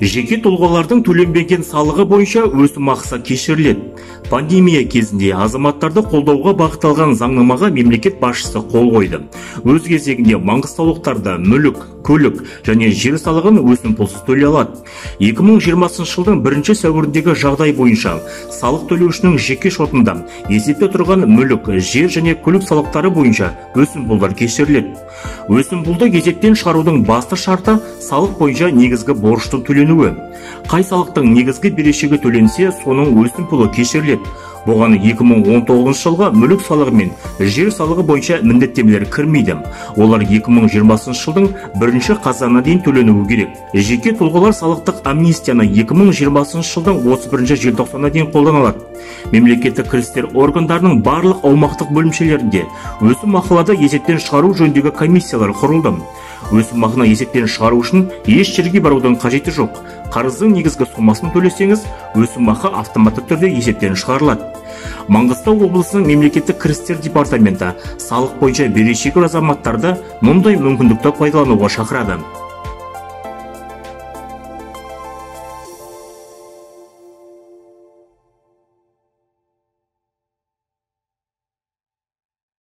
Жеке тұлғалардың төленбеген салығы бойынша өсімақысы кешіріледі. Пандемия кезінде азаматтарды қолдауға бағытталған заңнамаға мемлекет басшысы қол қойды. Өз кезегінде маңғыстаулықтарды мүлік, көлік және жер салығын өсімпұлсыз төлей алады. 2020 жылдың 1 сәуіріндегі жағдай бойынша салық төлеушінің жеке шотында есепте тұрған мүлік, жер және көлік салықтары бойынша өсімпұлдар кешіріледі. Өсімпұлды есептен шығарудың басты шарты салық бойынша негізгі борыштың төленуі. Қай салықтың негізгі берешегі төленсе, соның өсімпұлы кешіріледі. Бұған 2019 жылғы мүлік салығы мен жер салығы бойынша міндеттемелер кірмейді. Олар 2020 жылдың 1 қазанына дейін төленуі керек. Жеке тұлғалар салықтық амнистияны 2020 жылдың 31 желтоқсанына дейін қолдана алады. Мемлекеттік кірістер органдарының барлық аумақтық бөлімшелерінде өсімақыларды есептен шығару жөніндегі комиссиялар құрылды. Өсімақыны есептен шығару үшін еш жерге барудың қажеті жоқ. Қарыздың негізгі сомасын төлесеңіз, өсімақы автоматты түрде есептен шығарылады. Маңғыстау облысының мемлекеттік кірістер департаменті салық бойынша берешегі азаматтарды мұндай мүмкіндікті пайдалануға шақырады.